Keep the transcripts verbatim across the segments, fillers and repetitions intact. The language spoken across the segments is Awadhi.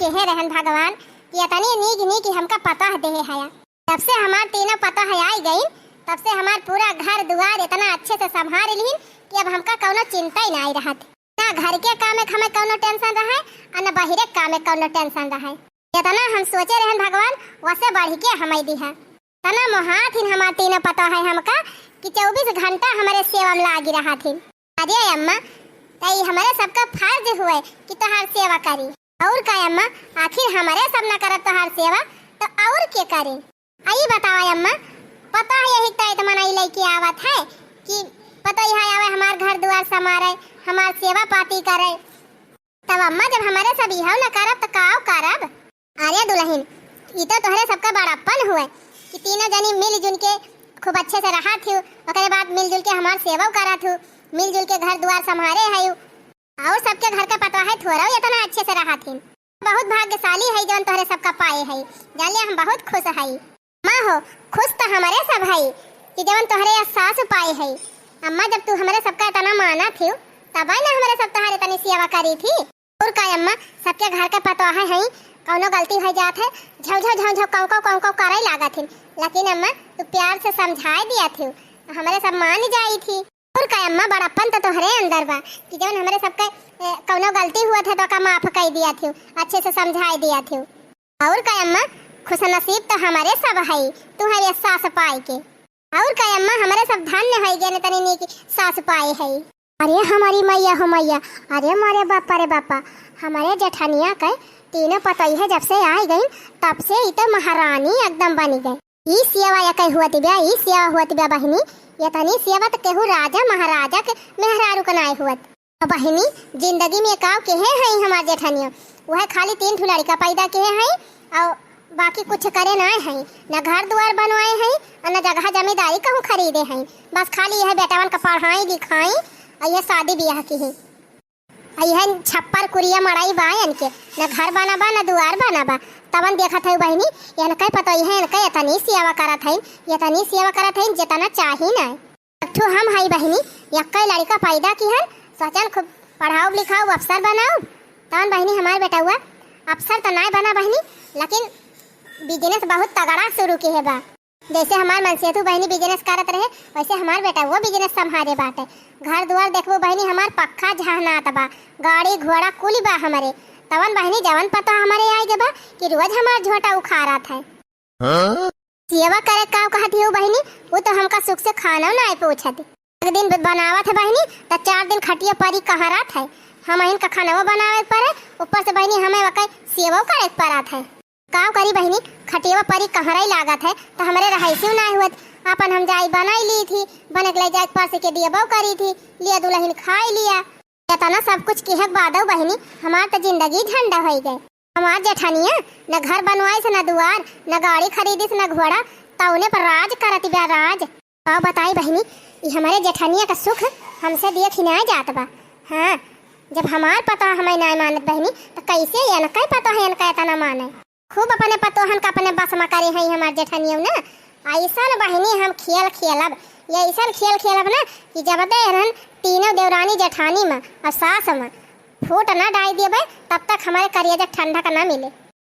केहे रहन भगवान कि एतनी नीक नीक हमका पतोह देहे हया। जब से हमार तीनों पतोह आई गईं, तब से हमार पूरा घर दुआर एतना अच्छे से संभार लिहिन कि अब हमका कउनो चिंता ही नाई रहत। ना घर के काम में हमें कउनो tension रहे, और ना बहिरे के काम में कउनो tension रहे। एतना हम सोचे रहन भगवान, वसे बढ़ि के हमें दिहा। तना मोहात हिन हमार तीनों पतोह है हमका कि चउबीस घंटा हमरे सेवा में लागी रहत हिन। अरे अम्मा, त ई हमरे सबका फर्ज हुए कि तोहार सेवा करी। और का अम्मा, आखिर हमरे सब न करब तोहार सेवा, त और के करी? आई बतावा अम्मा, पतोह यही त एतमन ई लइके आवत है कि पतोह यहाँ आवे, हमार घर दुआर संभारे, हमार सेवा पाती करे। तब अम्मा, जब हमरे सब इहउ न करब, त काव करब? अरे दुलहिन, ई तो तोहरे सबका बड़प्पन हुए कि तीनों जनी मिलजुल के खूब अच्छे से रहत हिउ, ओकरे बाद मिलजुल के हमार सेवा करत हिउ, मिलजुल के घर दुआर संभारे हइउ। और सबके घर के पतोह है थोड़ा एतना अच्छे से रहत हिन। बहुत भाग्यशाली है जवन तोहरे सबका पाए है। जान लिया, हम बहुत खुश है। माँ हो, खुश त हमरे सब है कि जवन तोहरे यह सास पाए है। अम्मा, जब तू हमरे सबका एतना मानत हिउ, तब ना हमरे सब तोहरे तनी सेवा करी थी। और का अम्मा, सबके घर के पतोह है, कउनो गलती होइ जात है, झौ झौ झौ झौ कौ कौ कौ कौ करे लागत हिन, लेकिन अम्मा, तू प्यार से समझाए दिया थी, हमरे सब मान जाई थी। और का अम्मा, बड़प्पन त तोहरे अंदर बा कि जवन हमरे सबके, ए, कउनो गलती हुआ था तो का माफ कर दिया थी, अच्छे से समझाए दिया थी। और का अम्मा, खुशनसीब त हमरे सब है, तू है ये सास पाए के। और का अम्मा, हमरे सब धन्य है गए तनी नीक सास पाए है। अरे हमारी मैया हो मैया, अरे मारे बापा रे बापा, हमरे जेठनिया के तीनों पतोह है जब से आई गईं, तब से ई तो महारानी एकदम बनी गईं। ई सेवा या कई हुअत बा, ई सेवा हुअत बा बहिनी, एतनी सेवा त केहू राजा महाराजा के मेहरारू के नाय हुअत। बहिनी, जिंदगी में काव केहे है हमार जेठनिया, वह खाली तीन ठो लड़का पैदा केहे है और बाकी कुछ करे नाय है, न घर दुआर बनवाए है और न जगह जमींदारी कहूँ खरीदे है। बस खाली यह बेटवन का पढ़ाई लिखाई और यह शादी ब्याह की है। और यह छप्पर कुरिया मड़ाई बा इनके, न घर बना बा, न दुआर बना बा। तवन देखत है बहिनी, इनके पतोह है, इनके एतनी सेवा करत है, एतनी सेवा करत है, जेतना चाही ना। एक ठो हम हई बहिनी, यक्कै लड़िका पैदा किहन, सोचन खूब पढ़ाउब लिखाउब, अफसर बनाउब। तवन बहिनी हमार बेटउआ अफसर त नाय बना बहिनी, लेकिन business बहुत तगड़ा शुरू किहे बा। जैसे हमार मनसेतु बहिनी business करत रहे, वैसे हमार बेटउआ business संभारे बाटे। घर दुआर देखबू बहिनी, हमार पक्का झहनात बा, गाड़ी घोड़ा कुल बा हमरे। तवन बहिनी जवन पतोह हमरे आइ गे बा कि रोज हमार झोटा उखाड़त है। हाँ? सेवा करे का कहत हियो बहिनी, उ तो हमका सुख से खाना नाय पूछत। एक दिन ब-, बनावत है बहिनी, त चार दिन खटिया परी कहरत है। हमहिन का खानवो बनावे परे, ऊपर से बहिनी हमें वकै सेवो करे के परत है। का करी बहिनी, खटिया परी कहरई लागत है, त हमरे रहैसियो नाय हुअत। आपन हम जाई बनाई ली थी, बने के ले जाए परस के दियबो करी थी, लिया दुलहिन खाई लिया। एतना सब कुछ किहे के बादउ बहिनी, हमार त जिंदगी झंड होइ गए। हमार जेठनिया न घर बनवाइस, न दुआर, न गाड़ी खरीदिस, न घोड़ा, तउने पर राज करत बा राज। का बताई बहिनी, ई हमरे जेठनिया का सुख हमसे देखी नाय जात बा। हाँ, जब हमार पतोह हमें नाय मानत बहिनी, त कैसे एनकै पतोह एनका एतना माने? खूब अपने पतोहन का अपने बस में करे हैं हमार जेठनियउ ना। अइसन बहिनी हम खेल खेलब, अइसन खेल खेलब ना कि जब दे एनहन तीनों देवरानी जेठानी में और सास में फूट ना डाई देबे, तब तक हमरे करेजा ठंडक ना मिले।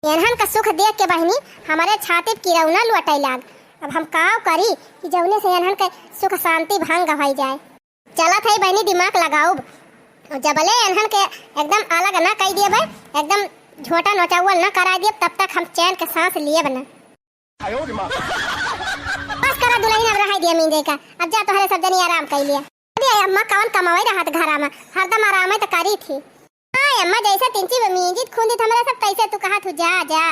एनहन का सुख देख के बहिनी हमरे छाती पे किरौना लुटै लाग। अब हम काव करी कि जौने से एनहन के सुख शांति भंग होइ जाए। चलत है बहिनी, दिमाग लगाउब। जबले एनहन के एकदम अलग ना कई देबे, एकदम झोटा नोचावल ना कराई देब, तब तक हम चैन के सांस लेब ना। बस करा दुलहिन, अब रहै दिया मींजे का, अब जा तोहरे सब जनी आराम कई लिया। अरे अम्मा, कवन कमावै रहत घरा में, हरदम आराम है त करी थी। हाँ अम्मा, जैसे तिंची मींजित खूंदित हमरा सब, तैसे तू कहत हू जा जा।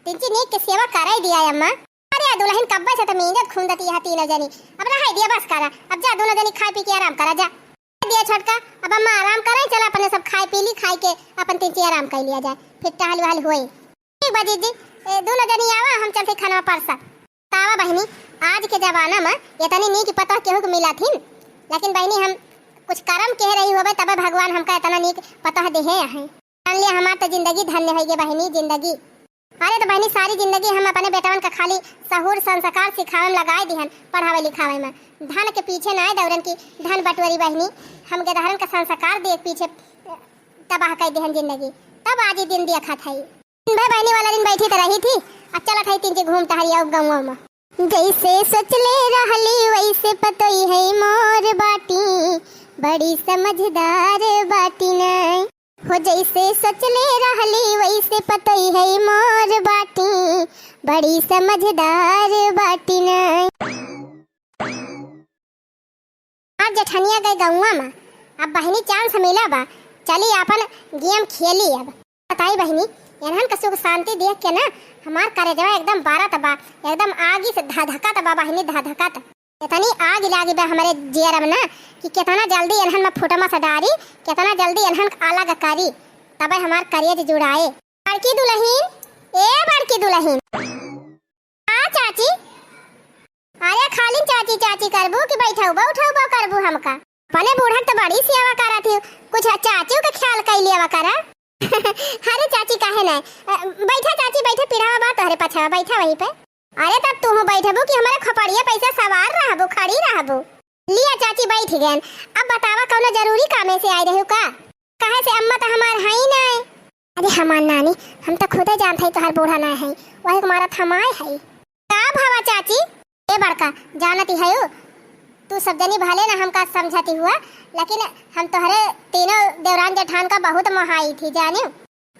तिंची नीक के सेवा कराई दिया अम्मा। अरे दुलहिन, कब्बे से त मींजत खूंदत यहाँ तीनों जनी। अब रहै दिया, बस करा। अब जा दुनो जनी खाए पी के आराम करा जा। दिया छोटका, अब अम्मा आराम करे, चला अपने सब खाए पी ली, खाए के अपन तिंची आराम कर लिया जाए, फिर टहल वहल होए। ठीक बा जीजी, ए, दुनो जनी आवा, हम चलते खाना परसा। तावा बहिनी, आज के जमाना में एतनी नीक पतोह केहू के मिलत हिन, लेकिन बहिनी हम कुछ करम केहे रही होबे, तबे भगवान हमका एतना नीक पतोह देहे हैं। जान लिया, हमार त जिंदगी धन्य होइ गे बहिनी, जिंदगी। अरे त बहिनी, सारी जिंदगी हम अपने बेटवन का खाली सहूर संस्कार सिखावे में लगाए दिहन, पढ़ावे लिखावे में। धन के पीछे नाय दौड़न की धन बटोरी बहिनी, हम गेदहरन का संस्कार दे के पीछे तबाह कर दिहन जिंदगी, तब आज ई दिन देखत है। दिन भर बहिनी वाला दिन बैठी त रही थी, अब चलत है तीन जी घूम टहरी अब गौवा में। जैसे सोचले रहली वैसे पतोई है मोर बाटी, बड़ी समझदार बाटी नाय। हो जैसे सोचले रहली वैसे पतोई है मोर बाटी, बड़ी समझदार बाटी नाय। हमार जेठनिया गए गौवा में, अब बहिनी chance मिला बा, चली आपन game खेली अब। बताई बहिनी, एनहन का सुख शांति देख के ना हमार करेजवा एकदम बारत बा, एकदम आगी से धधकत बा बहिनी, धधकत। इतनी आग लागी बा हमरे जियर में ना कि कितना जल्दी एनहन में फुटमा से डारी, कितना जल्दी एनहन अलग करी, तबे हमार करेज जुड़ाए। बड़की दुलहिन, ए बड़की दुलहिन। हाँ चाची। अरे खाली चाची चाची करबू कि बैठउबा उठउबा करबू हमका? अपने बूढ़ा के तो बड़ी सेवा करत ही, कुछ चाचियो के ख्याल कइ लेवा करा। अरे चाची काहे नाय? अ, बैठा चाची बैठा, पीढ़ावा बा तोहरे पछवा, बैठा वहीं पे। अरे तब तू बैठबू कि हमारे खोपड़िया पैसा सवार रहबू, खड़ी रहबू? लिया चाची बैठ गएन। अब बतावा कौनो जरूरी कामे से आए रहे का? काहे से अम्मा तो हमार है ही नाय। अरे हमार नानी, हम तो खुदे जानत हई तोहार बूढ़ा नाय है, वही के मारत हम आए हई। का भवा चाची? ए बड़का, जानती है तू सब जनी भले ना हमका समझती हुआ, लेकिन हम तोहरे तीनों देवरान जेठान का बहुत मोहाई थी जानियो।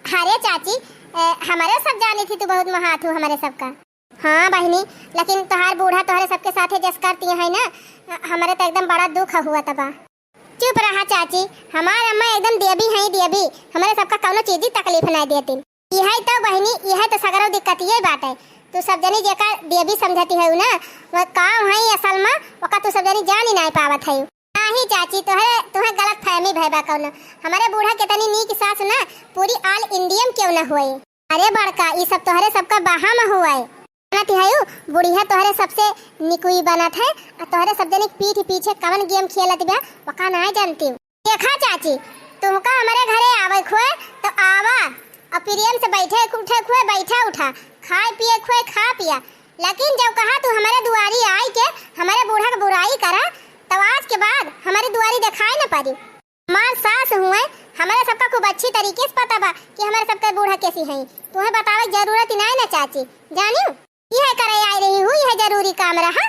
अरे चाची, ए, हमारे सब जानी थी तू बहुत मोहात हूँ हमारे सबका। हाँ बहिनी, लेकिन तोहार बूढ़ा तोहरे सबके साथे जस करती है ना, हमरे तो एकदम बड़ा दुख हुआ तबा। चुप रहा चाची, हमार अम्मा एकदम देवी हैं देवी, हमरे सबका कौनो चीज की तकलीफ नहीं देती। यही तो बहिनी, यही तो सगरो दिक्कत ये बात है। तू सब जनी जेका देवी समझती है ना, वह काव है असल में, ओका तू सब जनी जान ही नहीं पावत है। नहीं चाची, तोहरे, तोहे गलत फहमी भय बा कौनो। हमारे बूढ़ा कितनी नीक सास ना, पूरी all India में क्यों ना हुए। अरे बड़का, ई सब तोहरे सबका बहाम हुआ है। जानत हयू, बुढ़िया तोहरे सबसे निकुई बनत है, आ तोहरे सब जने के पीठ पीछे कवन game खेलत बा, वका ना जानती। देखा चाची, तुमका हमारे घरे आवे खोए तो आवा, और प्रेम से बैठे उठे खोए बैठा उठा, खाए पिए खोए खा पिया, लेकिन जब कहा तू हमारे दुआरी आई के हमारे बूढ़ा के बुराई करा, तो आज के बाद हमारे दुआरी दिखाई न पड़ी। हमार सास हुए, हमारे सबका खूब अच्छी तरीके से पता बा कि हमारे सबके बूढ़ा कैसी हैं। तुम्हें बतावे के जरूरत ही नहीं ना चाची, जानियो। यह करे आई रही हूँ, यह जरूरी काम रहा।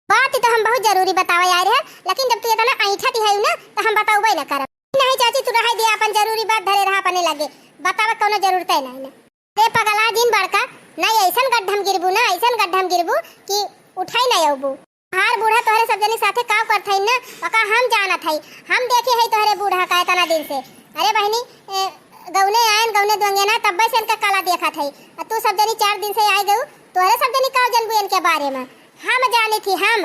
बात तो हम बहुत जरूरी बतावे आए रहे, लेकिन जब तू इतना ऐंठत है ना, तो हम बताउबे न करब। नहीं चाची, तू रहे दे, अपन जरूरी बात धरे रहा अपने लगे, बतावे कौनो जरूरत है नहीं ना। अरे पगला जिन बड़का, नहीं ऐसन गड्ढम गिरबू ना, ऐसन गड्ढम गिरबू कि उठाई नहीं अउबू। तोहार बूढ़ा तोहरे सब जनी साथे काव करत हई ना, ओका हम जानत हई। हम देखे हई तोहरे बूढ़ा का इतना दिन से। अरे बहिनी, ए, गौने आयन, गौने दुअंगे ना, तब्बे से इनका कला देखत हई। आ तू सब जनी चार दिन से आए गऊ, तोहरे सब जनी काव जनबू इनके बारे में? हम जानी थी, हम।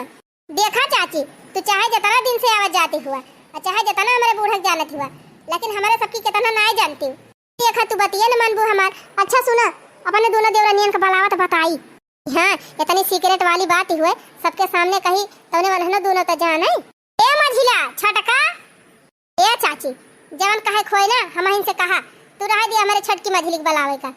देखा चाची, तू चाहे जितना दिन से आवत जाती हुआ, और चाहे जितना हमारे बूढ़ा के जानत हुआ, लेकिन हमारे सबकी कितना नाय जानती। देखा, तू बतिये न मनबू हमार। अच्छा सुना, अपने दोनों देवरानियन के बलावत बताई। हाँ, इतनी secret वाली बात ही हुए, सबके सामने कही, तौने मनहनो दोनों तो जान है। ए मझिला, छटका, ए चाची, जवन कहे खोए ना, हमहिन से कहा, तू रह दे हमारे छटकी मझिली के बलावे का।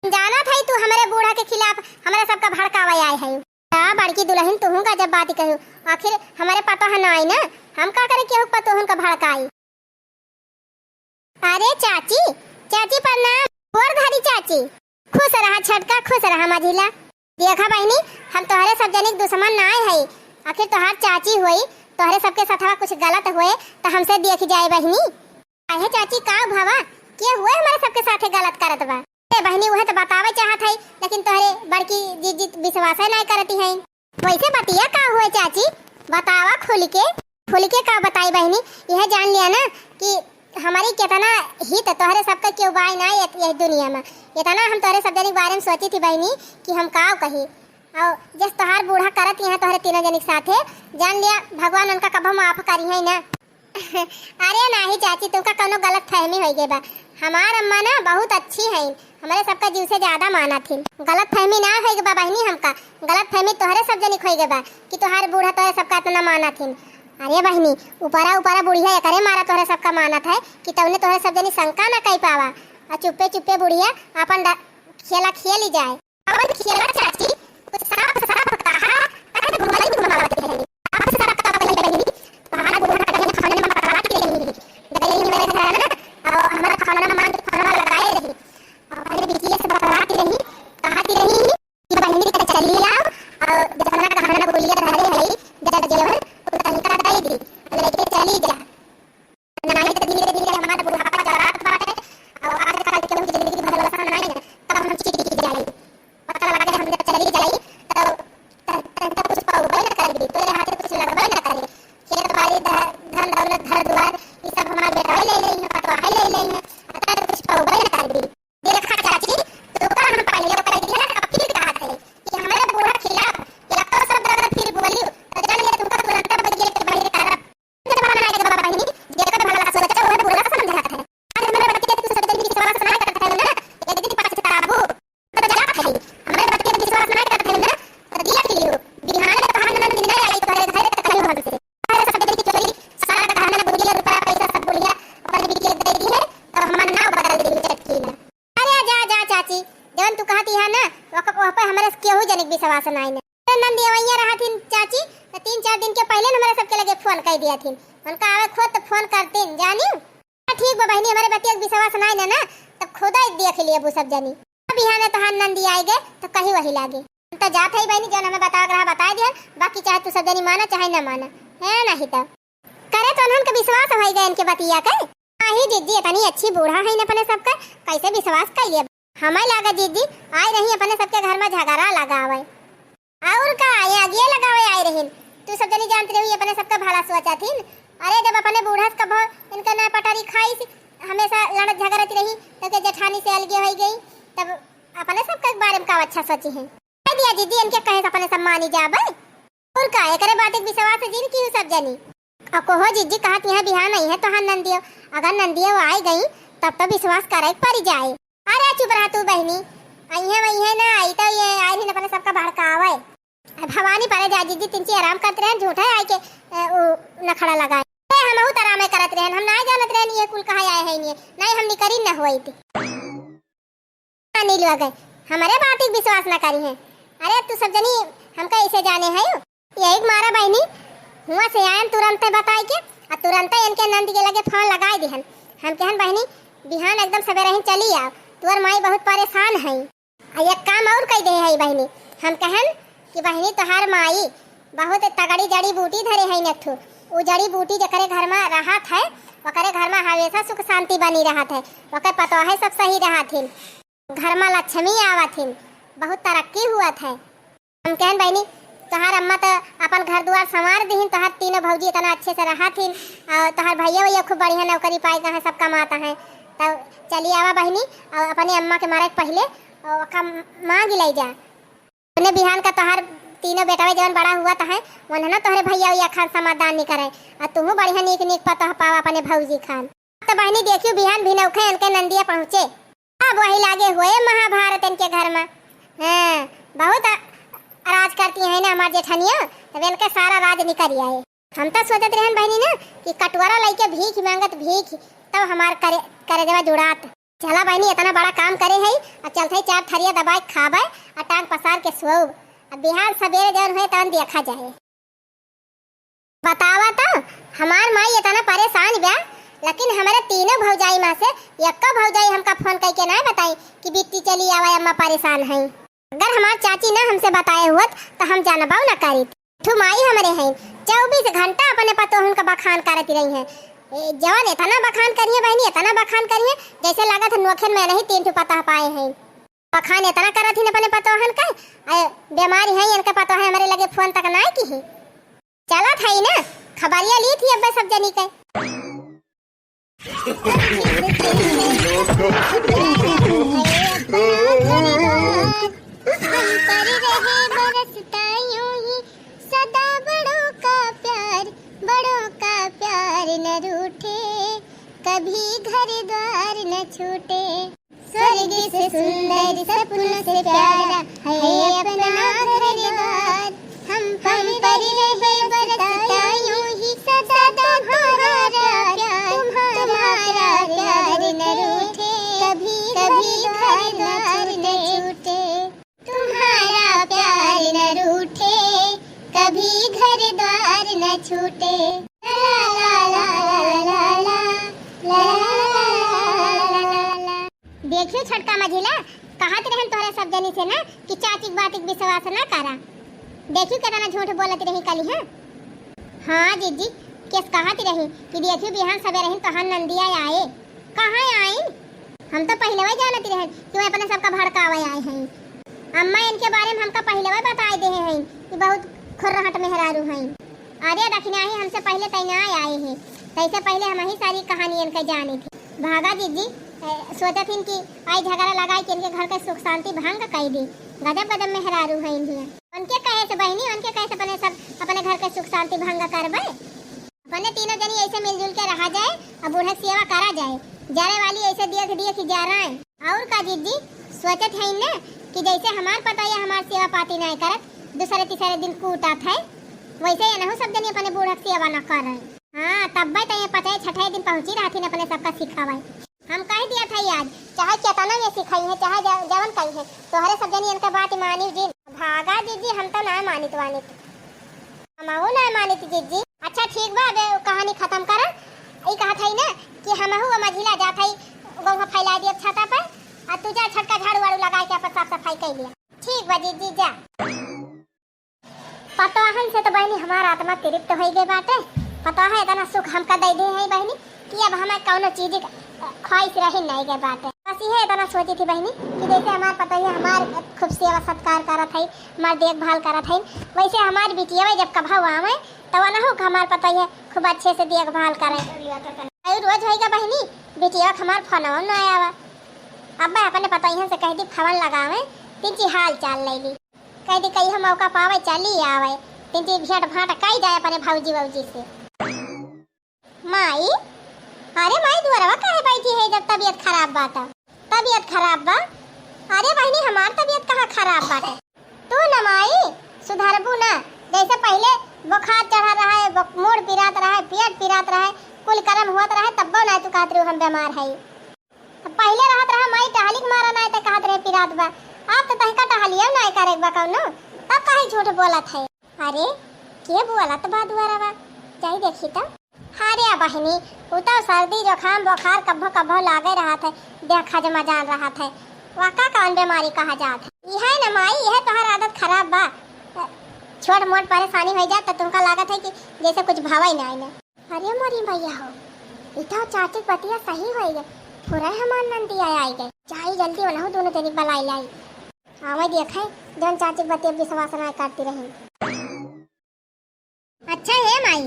जानत है तू हमारे बूढ़ा के खिलाफ हमारे सबका भड़कावे आए है। का बड़की दुलहिन, तुहूँ का जब बात कहू, आखिर हमारे पता है ना आई ना, हम का करे केहू पतोहन का भड़काई। अरे चाची, चाची प्रणाम, गोर धरी चाची। खुश रहा छटका, खुश रहा मझिला। देखा बहिनी, हम तोहरे सब जनी के दुश्मन ना है, आखिर तोहार चाची होई, तोहरे सबके साथवा कुछ गलत होए तो हमसे देख जाए बहिनी। काहे चाची, का भवा? के हुए हमारे सबके साथे गलत करत बा? ए बहिनी, उहे तो बतावे चाहत है, लेकिन तोहरे बड़की जीजी विश्वास नहीं करती है। वैसे बतिया का हुए चाची, बतावा खुल के। खुल के का बताई बहिनी, यह जान लिया ना कि हमारी कितना हित तोहरे सबके क्यों बाय ना ये, ये दुनिया में। इतना हम तोहरे सब जनी के बारे में सोची थी बहिनी कि हम का कही। और जस तोहार बूढ़ा करत यहाँ तोहरे तीनों जनी के साथे, जान लिया भगवान उनका कबो माफ करी है ना। अरे नाही चाची, तुमका कौनो गलत फहमी हो गई बा। हमार अम्मा ना बहुत अच्छी हैं, हमारे सबका जीव से ज्यादा मानत हिन। गलत फहमी ना हो गई बा बहिनी, हमका गलत फहमी तोहरे सब जनी हो गई बा कि तोहार बूढ़ा तोहरे सबका इतना मानत हिन। अरे बहिनी, ऊपरा ऊपरा बुढ़िया एकरे मारा तोहरे सबका मानत है कि तौने तोहरे सब जनी शंका ना कई पावा, और चुप्पे चुप्पे बुढ़िया अपन ड-, खेला खेली जाए। कवन खेला चाची? कुछ साफ साफ कहा, काहे भुलाई घुमावत रहली? साफ साफ कहा बहिनी, बहिनी, तोहार बूढ़ा कहीं खाने में पकड़ा के रही। गई मेरे घर में, और हमारा खाना में मांग के खाना लगाए रही। और पहले विश्वास नाई ना। तो नंदिया वहिया रहथिन चाची, तो तीन चार दिन के पहिले न हमरे सबके लगे फोन कइ दिया थिन। उनका आवे खोत तो फोन करतिन, जानिउ। ठीक बा बहिनी, हमरे बतिया के विश्वास नाई ना, ना, तब खुदा देख लिए वो सब जनी। अब यहाँ तोहार नंदी आइ गए, तो कही वही लागे। हम तो जात है बहिनी, जौन हमें बतावे के रहा, बताइ दिहन, बाकी चाहे तू सब जनी माना, चाहे न माना, है नहीं तो। करे तो उन्हन के विश्वास होइ गए इनके बतिया के। आही जिज्जी, इतनी अच्छी बूढ़ा है अपने सबके, कैसे विश्वास कइ लिए? हमें लागा जिज्जी, आइ रही अपने सबके घर में झगड़ा लगावे। और का, ये आगिए लगावे आइ रहीन। तू सब जनी जानत रही, अपने सबका भला सोचा थिन। अरे, जब अपने बूढ़ा से कभो इनका ना पटारी खाइस, हमेशा लड़त झगड़त रही, तो के जेठानी से अलगे होइ गई, तब अपने सबका बारे में का अच्छा सोची है? कह दिया जिज्जी, इनके कहे से अपने सब मानी जाबे। और का, एकरे बात एक विश्वास जिन की सब जनी। अब कहो जिज्जी, कहत यहाँ बिहान आई है तोहार नंदियो, अगर नंदियो आइ गई, तब तो विश्वास करे के पड़ी जाए। अरे चुप रहा तू बहिनी, अइहे वइहे ना आई तो ये आइ नहीं अपने सबका भड़कावे। अब भवानी परे जा जिज्जी, तिनची आराम करत रहन, झूठा आइ के, ए, उ नखड़ा लगाए। ए, हमहू त आरामे करत रहन, हम नाई जानत रहन ये कुल कहाँ आए हैं ये, नाई हमनी करी न होइत। नीलू आ गए, हमरे बात के विश्वास न करी है। अरे तू सब जनी हमका ऐसे जाने है। यही मारा बहिनी, हुआ से आयन तुरंते बताइ के, आ तुरंते इनके नंद के लगे फोन लगाइ दिहन। हम कहन बहिनी, बिहान एकदम सवेरे ही चली आओ, तोर माई बहुत परेशान है। आ एक काम और कइ दे है बहिनी, हम कहन कि बहिनी तोहार माई बहुत तगड़ी जड़ी बूटी धरे है नथु। उ जड़ी बूटी जकरे घर में रहत है, ओकरे घर में हमेशा सुख शांति बनी रहत है, ओकर पतोहे सब सही रहत हिन। घर में लक्ष्मी आवत हिन, बहुत तरक्की हुअत है। हम कहन बहिनी, तोहार अम्मा तो अपन घर दुआर संवार दिहिन, तोहार तीनों भौजी इतना अच्छे से रहत हिन, और तोहार भैया वैया खूब बढ़िया नौकरी पाए गए हैं, सब कमाता है। तब चली आवा बहिनी, और अपने अम्मा के मरे के पहिले और ओका मांग ले जा। अपने बिहान का तोहार तीनों बेटवे जवन बड़ा हुआ तो है, उन्हें ना तोहरे भैया वैया खान समाधान नहीं करे, और तुहू बढ़िया नीक नीक पतोह पावा अपने भौजी खान। तो बहिनी देखियो, बिहान भिनौखे इनके नंदिया पहुँचे। अब वही लागे हुए महाभारत इनके घर में। हाँ, बहुत अ-, राज करती है ना हमार जेठनिया, तब इनके सारा राज निकल आए। हम तो सोचत रहन बहिनी ना कि कटोरा लइके भीख मांगत भीख, तब हमार करे, करेजवा जुड़ात। चला बहिनी, इतना बड़ा काम करे है, अब चलते चार थरिया दबाए खाबे, आ टांग पसार के सोब। अब बिहान सवेरे जौन हुए तवन देखा जाए। बतावा तो, हमार माई इतना परेशान बा, लेकिन हमरे तीनों भौजाई में से एक्को भौजाई हमका फोन कइके ना बताई कि बिट्टी चली आवा, अम्मा परेशान है। अगर हमार चाची ना हमसे बताए हुअत तो हम जानबो ना करीत। ठू माई हमरे हैं, चउबीस घंटा अपने पतोहन का बखान करत रही हैं। ए, जवन इतना बखान करिए बहिनी, इतना बखान करिए, जैसे लागत है नोखन में नहीं तीन ठू पतोह पाए हैं। बखान इतना करत ही अपने पतोहन का, ए, बीमारी है इनका पतोह है हमरे लगे फोन तक ना की ही। चलत है ना, खबरिया ली थी अब्बे सब जनी के। हम पर रहे बरसता यूं ही सदा, बड़ों का प्यार, बड़ों का प्यार न रूठे, कभी घर द्वार न छूटे। स्वर्ग से सुंदर, सपनों से प्यारा है अपना घर द्वार। हम पर रहे बरसता यूं ही सदा, तुम्हारा प्यार, तुम्हारा प्यार न रूठे, कभी, कभी घर द्वार न छूटे। तुम्हारा प्यार न रूठे, कभी घर द्वार न छूटे। ला, ला, ला। देखियो छोटका मझिला, कहत रहन तोहरे सब जनी से ना कि चाची के बात के विश्वास ना करा। देखियो कितना झूठ बोलत रही कली, हाँ? हाँ जिज्जी, केस कहत रही कि देखियो बिहान सबेरे ही तोहार नंदिया आए। कहाँ आई? हम तो पहिले वही जानत रहन कि वो अपने सबका भड़कावे आए हैं। अम्मा इनके बारे में हमका पहिले वही बताए दे हैं कि बहुत खुर्रहट मेहरारू हैं। अरे दखिनाही, हमसे पहिले तैयार आए हैं, तैसे पहिले हम ही सारी कहानी इनका जाने थे। भागा जिज्जी, ए, सोचत हिन कि आई झगड़ा लगाई के इनके घर के सुख शांति भंग कई दी। गजब गजब मेहरारू हैं इन्हिया। उनके कहे से बहिनी, उनके कहे से अपने सब, अपने घर के सुख शांति भंग करबे। अपने तीनों जनी ऐसे मिलजुल के रहा जाए और बूढ़े के सेवा करा जाए। जरे वाली ऐसे देख दिए कि जा रहा है। और का जिज्जी, सोचत है न कि जैसे हमार पतोहिया हमार सेवा पाती नहीं करत, दूसरे तीसरे दिन कूटत है, वैसे ये नहु सब जनी अपने बूढ़ा के सेवा न कर रहे। हाँ, तब्बे तो ये पचे छठे दिन पहुँची रहथिन अपने सबका सिखावे। हम कह दिया था आज, चाहे केतना ये सिखाई है, चाहे ज-, जवन कही है, तोहरे सब जनी इनका बात मानी जिन। आगा जिज्जी, हम तो ना मानित वानित। हमहू ना मानित जिज्जी। अच्छा ठीक बा, अबे कहानी खतम कर। ई कहत हई ना कि हमहू वो मझिला जात हई, गोंघा फैला दिए छाता पे, आ तू जा छोटका झाड़ू वाड़ू लगाए के अपन साफ सफाई कर लिया। ठीक बा जिज्जी, जा। पतोहन से तो बहिनी हमार आत्मा तृप्त होई गए बाटे। पतोह इतना सुख हमका दे दे है बहिनी कि अब हमें कौनो चीज के ख्वाहिश रही नहीं गए बाटे। बस ये इतना सोची थी बहिनी कि जैसे हमार पतोह हमार खूब सेवा सत्कार करत है, हमार देखभाल करत है, वैसे हमार बिटिया जब कभा आवे तो वनहु के हमार पतोह खूब अच्छे से देखभाल करे। और रोज होई गए बहिनी, बिटिया के हमार फोनवा ना आवा। अब मैं अपने पतोहन से कह दी फोन लगावे, तिनची हाल चाल ले ली। कह दी कहियो मौका पावे चली आवे, तिनची भेंट भांट कई जाए अपने भौजी वौजी से। माई, अरे माई दुआरवा काहे बैठी है जब तबीयत खराब बा तब? तबीयत खराब बा? अरे बहिनी हमार तबीयत कहाँ खराब बाटे? तू न माई सुधरबू ना, जैसे पहले बुखार चढ़ा रहा है, बु-, मूड़ पिरात रहा है, पेट पिरात रहा है, कुल करम होत रहा है, तब्बो ना तू कहत रहू हम बीमार है। पहिले रहत रहा माई टहली के मारा नाय त कहत रहे पिरात बा। अब त तहिका टहलियो नाय करे बा कौनो, तब काहे झूठ बोलत है? अरे, के बोलत बा दुआरवा? जाई देखी त। अरे बहिनी, उ त सर्दी जुकाम बुखार कब्बो कब्बो लागे रहत है, देह खजमा जान रहत है, वाका कौन बीमारी कहा जात है? इहे न माई, इहे तोहर आदत खराब बा। छोट मोट परेशानी हो जात त तुमका लागत है कि जैसे कुछ भावे ही नाय न। अरे मोरी मैया हो, ई तो चाची के बतिया सही होई गए, पूरा हमार नंदिया आई गए। जाई जल्दी उन्हों दोनों जनी बलाई लाई। आवे देखे, जौन चाची के बतिया विश्वास ना करती रही। अच्छा हे माई,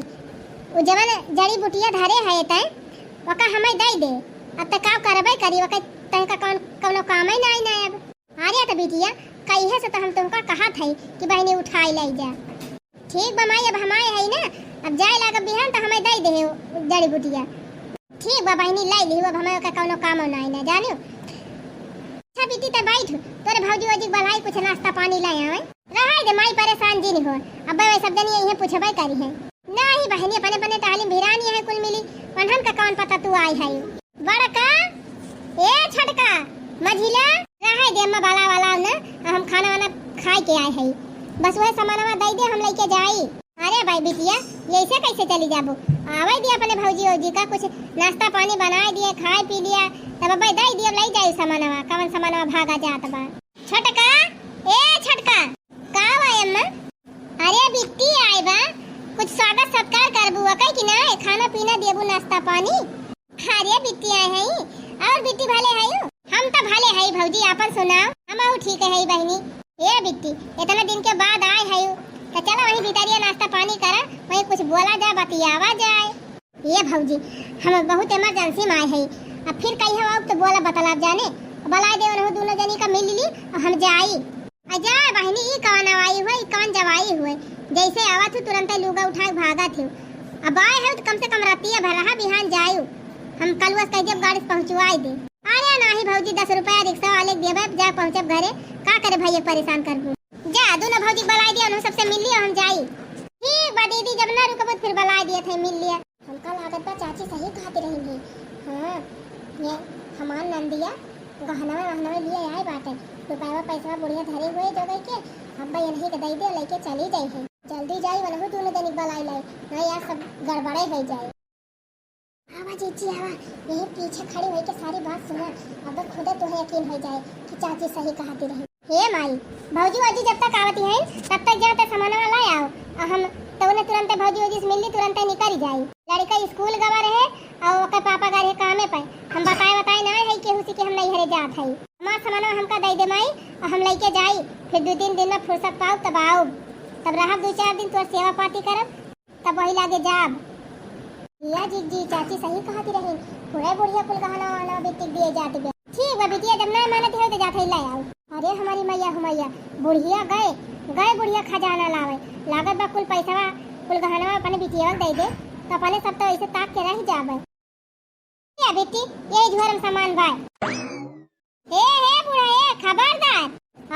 उ जवन जड़ी बुटिया धरे है तै, ओका हमें दे दे। अब त का करबे करी, ओके तै का कौन, कौनो काम ही ना आई ना अब। अरे त बिटिया, कहिए से त हम तुमका कहत हई कि बहिनी उठाई लाई जा। ठीक बा माई, अब हमारे हई ना, अब जाए लागब बिहान त हमें दे दे जड़ी बुटिया। ठीक बा बहिनी, लाई ली, अब हमें ओकर कौनो काम नाई ना जानियो। अच्छा बिट्टी त बैठ, तोरे भौजी वौजी के बलाई कुछ नाश्ता पानी लाई आवे। रहाई दे माई, परेशान जिन हो, अब वे सब जनी यही पूछबे करी है। नहीं बहिनी, अपने अपने टहली भिरानी है कुल मिली, उन्हन का कौन पता तू आई है। बड़का, ए छोटका, मझिला, रहे दे अम्मा, बलावा ना, हम खाना वाना खाए के आए हई। बस वह सामानवा दे दे, हम लेके जाई। अरे भाई बिटिया, ऐसे कैसे चली जाबू? आवे दे अपने भौजी औजी का कुछ नाश्ता पानी बनाए दिए, खाए पी लिया, तब अब्बे दे दिए, ले जाई सामानवा, कवन सामानवा भागा जात बा। छोटका, ए छोटका, का बा अम्मा? अरे बिट्टी आई बा, कुछ स्वागत सत्कार करबू ओके कि ना? खाना पीना देबू, नाश्ता पानी? अरे बिट्टी आए हई, और बिट्टी भले हई? हम तो भले हई भौजी, आपन सुनाओ। हमहू ठीक हई बहिनी। ए बिट्टी, इतना दिन के बाद आए हई, तो चला वहीं भीतरिया नाश्ता पानी करा, वहीं कुछ बोला जाए, बतियावा जाए। ए भौजी, हम बहुत emergency में आए हई, अब फिर कहीं हम आउब तो बोला बतलाब जाने, बुलाए दे उन्हों दोनों जनी का मिल ली और हम जाई। अजा बहिनी, ई कवन आवाई हुए, ई कवन जवाई हुए? जैसे आवत हूँ, तुरंते लुगा उठा के भागत हूँ। अब आए हो तो कम से कम रतिया भर रहा, बिहान जायु। हम कलुआ से कह देब, गाड़ी से पहुँचवाई दे। अरे नाही भौजी, दस रुपया रिक्शा वाले के देबे, जा पहुँचब घरे। का करे भैया, परेशान करबू। जा, दोनों भौजी के बुलाई दिया, उन्हों सबसे मिल लिया, हम जाई। ठीक बा दीदी, जब ना रुकबू तो फिर बुलाई दिया थे, मिल लिया। हमका लागत बा चाची सही कहत रही हैं। हाँ, ये हमार नंदिया गहनवा वहनवा लिए आए बाटे। रुपया पैसा बुढ़िया धरे हुए जोगई के, अब्बा यही के दई दे, लेके चली जाई है। जल्दी जाई, वनहु दोनों जनी बलाई लाई। नहीं यार, सब गड़बड़े हो जाए। आवा जीजी आवा, यही पीछे खड़ी होई के सारी बात सुना। अब खुदे तोहे यकीन हो जाए कि चाची सही कहती रही। हे माई, भौजी वौजी जब तक आवती हैं, तब तक जा ते सामानवा ला आओ। और हम तौने तुरंते भौजी वौजी से मिलली, तुरंते निकल जाई। लड़का स्कूल गवा रहे और ओकर पापा गए रहे कामे पे। हम बताए बताए ना है केहू से कि हम नहीं हरे जात है। हमार सामानवा हमका दे दे माई, और हम लेके जाई। फिर दो तीन दिन में फुर्सत पाउब तब आउब, तब रहब दो चार दिन, तोर सेवा पाती करब। तब वही लागे जाब। या जीजी, चाची सही कहती रही, पूरे बुढ़िया कुल गहना वहना बिटिक दिए जात बे। ठीक बा बिटिया, जब ना मानत हो तो जात है ले आओ। अरे हमारी मैया हो मैया, बुढ़िया गए, गए बुढ़िया खजाना लावे। लागत बा कुल पैसवा, कुल गहनवा अपने बिटिया दे दे, तो अपने सब तो ऐसे ताक के रह जाबे। ए बिट्टी, यही झोरा में सामान बा। ए, हे बूढ़ा, ए, खबरदार,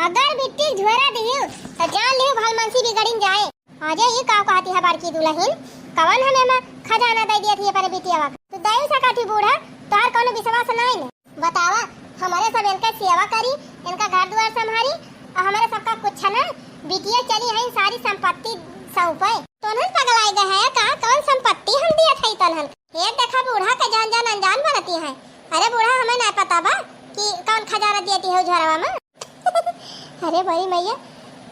अगर बिट्टी झोरा दियो, तो जान लियो भलमनसी बिगड़िन जाए। अरे, ये का कहती है बड़की दुल्हन? कवन हमें में खजाना दे दिया थी पर बिटिया? तू दे सकत ही बूढ़ा, तोहर कौनो विश्वास नहीं ने। बतावा, हमारे सब इनका सेवा करी, इनका घर दुआर संभारी, और हमारे सबका कुछ ना, बिटिया चली है सारी संपत्ति सौंपे। तोनहन पगलाए गए हैं का? कौन संपत्ति हम दिया था तोनहन? हे देखा बूढ़ा के जान जान अनजान बनती है। अरे बूढ़ा, हमें नहीं पता बा कि कौन खजाना दिया थी हो झोरवा में। अरे बड़ी मैया,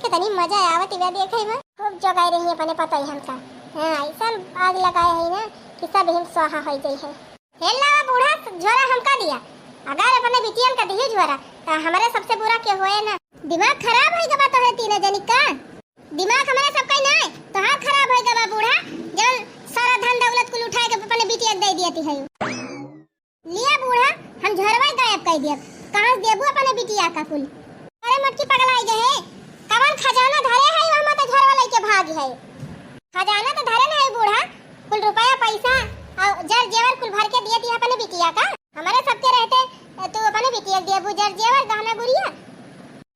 कितनी मजा आवत बा देखे में। खूब जोगाई रही अपने पतोहियन का। हाँ, ऐसा आग लगाए है ना कि सब हिम स्वाहा हो जाई है। हे लावा बूढ़ा, झोरा हमका दिया। अगर अपने बिटियन का दिही झोरा, तो हमारे सबसे बुरा के होए ना। दिमाग खराब हो गवा तोहरे तीनों जनी का। दिमाग हमारे सबका ही ना है, तोहार खराब हो गवा बूढ़ा, जब सारा धन दौलत कुल उठाए के अपने बिटिया के दे दिया ती है। लिया बूढ़ा, हम झोरवा गायब कर दिया। कहाँ से देबू अपने बिटिया का कुल? अरे मोटकी पगलाई गए है, कवन खजाना धरे है, वहाँ तो झोरवा लेके भाग है। खजाना तो धरे नहीं बूढ़ा, कुल रुपया पैसा और जर जेवर कुल भर के दिए दिया अपने बिटिया का। हमारे सबके रहते तू अपने बिटिया के देबू जर जेवर गहना गुरिया।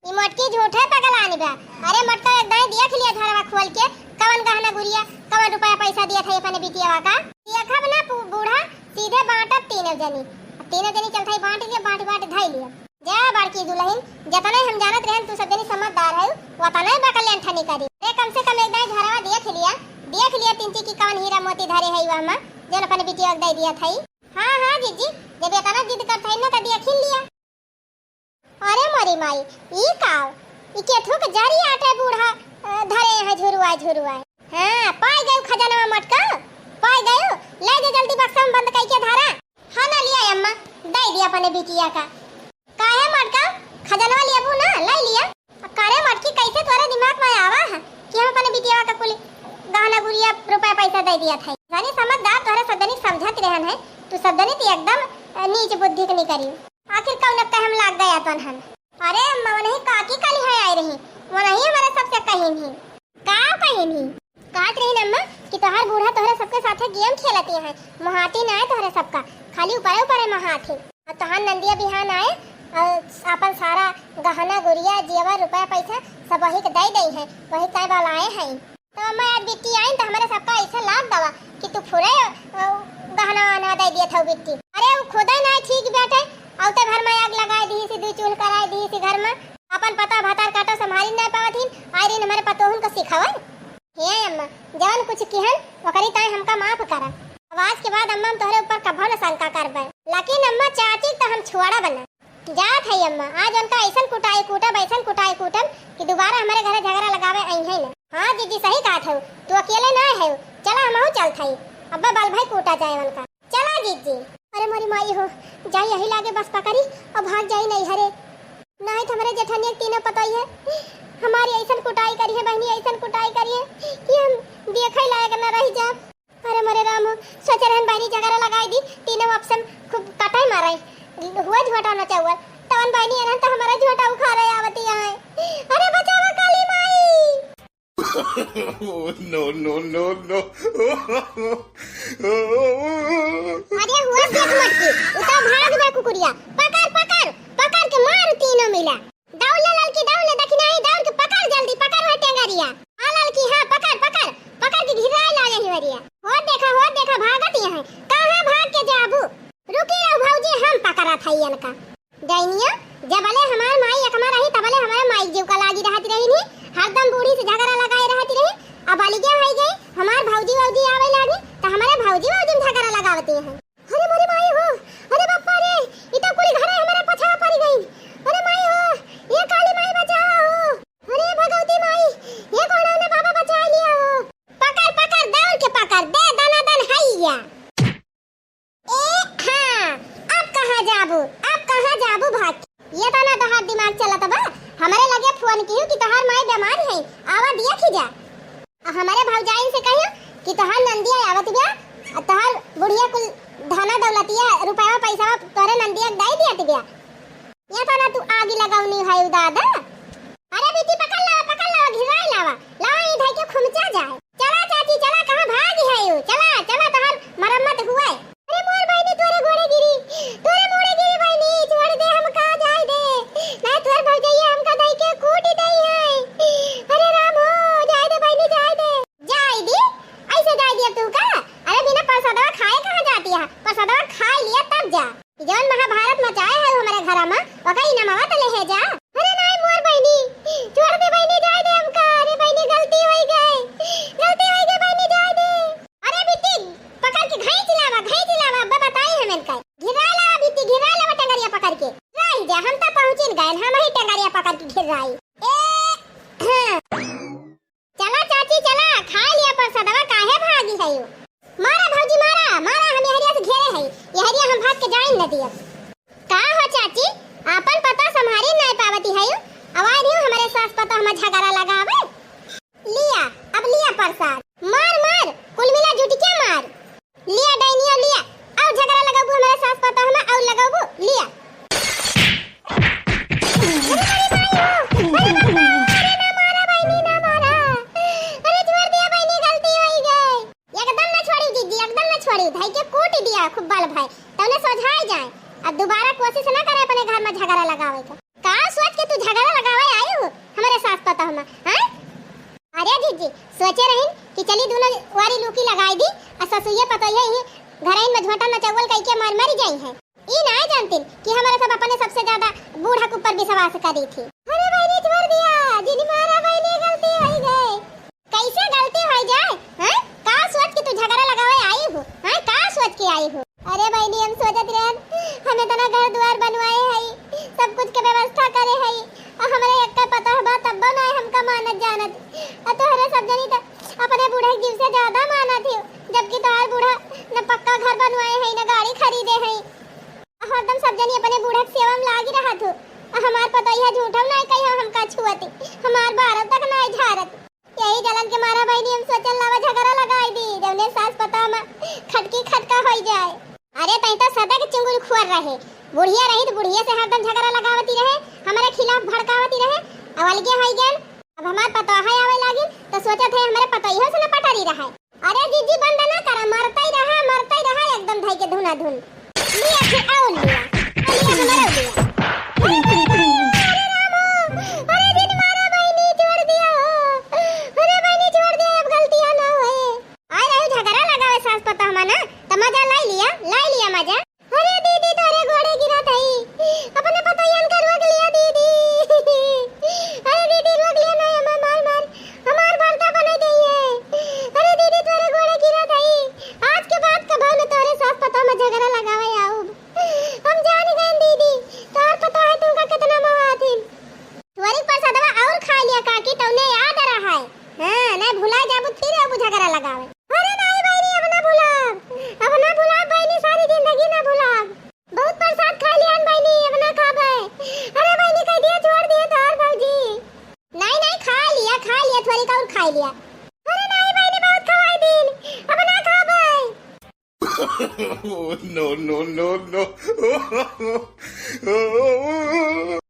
ई मोटकी झूठे पगलानी बा। अरे मोटका एक दाई देख लिया झोरवा खोल के, कवन गहना गुरिया, कवन रुपया पैसा दिया था अपने बिटिया का। देखब ना पू-, बूढ़ा, सीधे बांटब तीनों जनी। अब तीनों जनी चलत है बांट लिया, बांट बांट धई लिया। जा बड़की दुलहिन, जतने हम जानत रहन तू सब जनी समझदार है, वतने बकलेन ठनी करी। अरे कम से कम एक दाई झोरवा देख लिया, देख लिया तिनची की कवन हीरा मोती धरे है वह में, जौन अपन बिटिया के दे दिया था। हाँ, हाँ जीजी, जब इतना जिद करत है ना तो देख ही लिया। अरे मोरी माई, ई काव? ई केथू के जरी आटे बूढ़ा, अ, धरे है झुरुआ, झुरुआ। हाँ, पाई गयो खजानवा मोटका, पाई गयो। ले जा जल्दी बक्सा में बंद कई के धरा। हाँ ना लिया अम्मा, दे दिया अपने बिटिया का। काहे मोटका, खजानवा लेबू ना, ले लिया। अब करे मोटकी, कैसे तोरे दिमाग में आवा है कि हम अपने बिटिया का कुल गहना गुरिया रुपया पैसा दे दिया था? जानी समझदार तोहरे सब जनी समझत रहन है, तू सब जनी तो एकदम, अ, नीच बुद्धि के निकरी। आखिर कौन कहम लाग गया तोनहन? अरे अम्मा, वनही काकी काली है आई रही, वनही हमारे सबसे कहिन ही। का कहिन ही? कहत रही अम्मा कि तोहार बूढ़ा तोहरे सबके साथे गेम खेलती है, मोहाती ना है तोहरे सबका, खाली ऊपरे ऊपरे मोहात ही। और तोहार नंदिया बिहान आए और अपन सारा गहना गुरिया जेवर रुपया पैसा सब वही के दे दई है, वही कहे वाला आए हैं। तो अम्मा आज बिट्टी आई तो हमारे सबका ऐसा लाग गवा कि तू फुरे, अ, गहना वहना दे दिए था बिट्टी। अरे वो खुदे ना ठीक बैठे, औते घर में आग लगाए दी सी, दू चूल्ह कराए दी सी घर में। अपन पता भतार काटो संभाली ना पावत ही, आई रही हमारे पतोहन को सिखावे। हे अम्मा, जवन कुछ किहन ओकरी ताई हमका माफ करा। अब आज के बाद अम्मा हम तोहरे ऊपर कभो न शंका करबे। लेकिन अम्मा चाची तो हम छोड़ा बना। जात है अम्मा, आज उनका ऐसन कुटाई कूटब, ऐसन कुटाई कूटब कि दोबारा हमारे घरे झगड़ा लगावे आई है ना। हाँ जीजी, सही कहत है, तू अकेले ना है, चला हमहू चलत है, अब्बा बल भाई कूटा जाए उनका। चला जीजी। अरे मोरी माई हो, जाई यही लागे बस पकड़ी और भाग जाई नहीं हरे, नहीं तो हमारे जेठनिया के तीनों पतोहिए हमारी ऐसन कुटाई करी है बहनी, ऐसन कुटाई करी है कि हम देखे लायक न रह जा। अरे मोरे राम हो, सोचे रहन बहनी झगड़ा लगाई दी, तीनों आपस में खूब कटाई मारे, हुआ झोटा नचाउअल, तवन बहनी एनहन तो हमारा झोटा उखाड़े आवती आए। अरे बचावा काली माई। Oh, no, no, no, no। अरे हुआ देख मटकी, उ तो भाग बे कुकुरिया, पकड़, पकड़, पकड़ के मार तीनों मिला। दौड़ ले ललकी, दौड़ ले, दखिनाही दौड़ के पकड़ जल्दी, पकड़ हो टेंगरिया। हाँ ललकी, हाँ, पकड़, पकड़, पकड़ के घिराए ला यही वरिया। हो देखा, हो देखा, भागत यहाँ। कहाँ भाग के जाबू? रुकी रहो भौजी, हम पकड़त हई इनका। डैनिया, जबले हमार माई एकमा रही, तबले हमारे माई जीव का लागी रहत रही नी। हरदम बूढ़ी से झगड़ा लगाए रहत रही। अब अलगे होई गई, हमार भौजी वौजी आवे लागी, तो हमारे भौजी वौजी में झगड़ा लगावती हैं। अरे मोरे माई हो, अरे बापा रे, ई तो कुल घरे हमारे पछावा पड़ गई। अरे माई हो, ये काली माई बचावा हो। अरे भगवती माई, ये कोना ने बाबा बचा लिया हो। पकड़, पकड़, दौड़ के पकड़, दे दना दन हैया। ए हाँ, अब कहाँ जाबू, अब कहाँ जाबू भाग? ये तो ना तोहार दिमाग चलत बा, हमारे लगे फोन किहू कि तोहार माई बीमार है, आवा दिया खिजा। आ हमारे भौजाइन से कहियो कि तोहार नंदिया आवत बिया, आ तोहार बुढ़िया कुल धना दौलतिया, रुपया पैसा तोहरे नंदिया के दे दिया बिया। ये तो ना तू आगी लगौनी है दादा। अरे बिट्टी पकड़ ला, पकड़ ला, घिराई लावा, लावा ई धई के खुमचा जाए। चला चाची चला, कहाँ भागी है यू? चला, चला तोहार मरम्मत हुए। अरे मोर बहिनी तोरे गोड़े गिरी, तोरे गोड़े गिरी बहिनी, छोड़ दे हमका, जाए दे। ना तोर भौजैया हमका दई के कूट दई है। अरे राम हो, जाए दे बहिनी, जाए दे। जाए दे? ऐसे जाए दिया तू का? अरे बिना प्रसादवा खाए कहाँ जाती है? प्रसादवा खा लिया तब जा। जौन महाभारत मचाए है हमारे घरा में, ओका इनामवा तो ले है जा। अरे नाई मोर बहिनी, छोड़ दे बहिनी, जाए दे हमका। करके। रही जा, हम तो पहुँचिन गए, हम ही टंगरिया पकड़ के घेर रही। ए, हाँ। चला चाची चला, खाइ लिया परसदवा, काहे भागी हयू? मारा भौजी मारा, मारा, हम यहरिया से घेरे हई, यहरिया हम भाग के जाइन न दियब। का हो चाची, आपन पता सम्हारी नाय पावती हयू, अवाइ दियो हमरे सास पतोह में झगड़ा लगावे। लिया, अब लिया परसाद, मार मार, कुल मिला जुटिके मार। लिया डाइनिया लिया, अउ झगड़ा लगबू हमरे सास पतोह में, अउ लगबू, लिया। अरे, अरे, माई हो, अरे, अरे, ना मारा बहिनी, ना मारा। अरे, छोड़ दिया बहिनी, गलती होइ गई। एकदम ना छोड़ी जीजी, एकदम ना छोड़ी, धई के कूट दिया खूब बल भाई, तौने सोझाई जाए। अब दोबारा कोशिश ना करे अपने घर में झगड़ा लगावे के। का सोच के तू झगड़ा लगावे आई हो हमरे सास पतोह में, हैं? अरे जीजी, सोचे रहिन कि चली दुनो वारी लुकी लगाई दी, आ ससुइये पतोहिये ही घरइन में झोंटा नचौवल कइके मर मर जाई हैं। ई नाय जानतिन कि हमरे सब अपने सबसे ज्यादा बूढ़ा के ऊपर विश्वास करी थी। अरे बहिनी, छोड़ दिया, जिन मारा बहिनी, गलती होइ गई। कैसे गलती होइ जाए, हैं? का सोच के तू झगड़ा लगावे आई हो, हैं? का सोच के आई हो? अरे बहिनी, हम सोचत रहन, हम इतना घर दुआर बनवाए हई, सब कुछ के व्यवस्था करे हई, अउ हमरे एक्का पतोह बा, तब्बो नाय हमका मानत जानत। अउ तोहरे सब जनी त अपने बूढ़ा के जीव से ज्यादा मानत ही, जबकि तोहार बूढ़ा न पक्का घर बनवाए हई, न गाड़ी खरीदे हई। हरदम सब जनी अपने बूढ़ा के सेवा में लागी रहत हो। अउ हमार पतोहिया झूठा नाय कहियो हमका छुअती, हमार बारह तक नाय झारत। यही जलन के मारा बहिनी हम सोचन लावा झगड़ा लगाई दी, जौने सास पतोह में खटकी खटका होइ जाए। अरे तई तो सदा के चुंगुल खुअर रहे, बुढ़िया रही तो बुढ़िया से हरदम झगड़ा लगावती रहे, हमारे खिलाफ भड़कावती रहे, अब अलगे होइ गन। अब हमार पतोह आवे लागिन तो सोचत है हमारे पतोहियो से न पटरी रहे। अरे जीजी बंद ना करा, मरतई रहा, मरतई रहा एकदम धई के धुनाधुन। लिया फिर अउर लिया। अउर लिया हमारा लिया। अरे रामो, अरे जिन मारा बहिनी छोड़ दिया हो। अरे बहिनी छोड़ दिया, अब गलतियाँ ना होए। आए रहे झगड़ा लगावे सास पतोह में ना, त मजा लाई लिया, लाई लिया मजा। अरे दीदी, तोरे गोड़े गिरत हई, अपने पतोहियन के रोक लिया दीदी। अरे दीदी, रोक लिया ना, हमार मार मार, हमार भरता बने दे ये। अरे दीदी, तोरे गोड़े गिरत हई, आज के बाद कबो न तोरे सास पतोह में झगड़ा लगावे आऊब। हम जान गए दीदी, तोर पतोह है तुमका कितना मोहाथिन। त्वरित प्रसादवा और खा लिया काकी, तौने याद रहा है। हाँ, नहीं भुला जाबू, फिर अब झगड़ा लगावे। अरे नहीं बहिनी, अब ना भुलाब, अब ना भुलाब बहिनी, सारी जिंदगी ना भुलाब। बहुत प्रसाद खा लिया बहिनी, अब ना खाबे। अरे बहिनी, कह दिया छोड़ दिया तोहर भौजी। नहीं नहीं, खा लिया, खा लिया, थोड़ी का और खा लिया। अरे नहीं बहिनी, बहुत खवाई दिन, अब ना खाबे। Oh, no, no, no, no।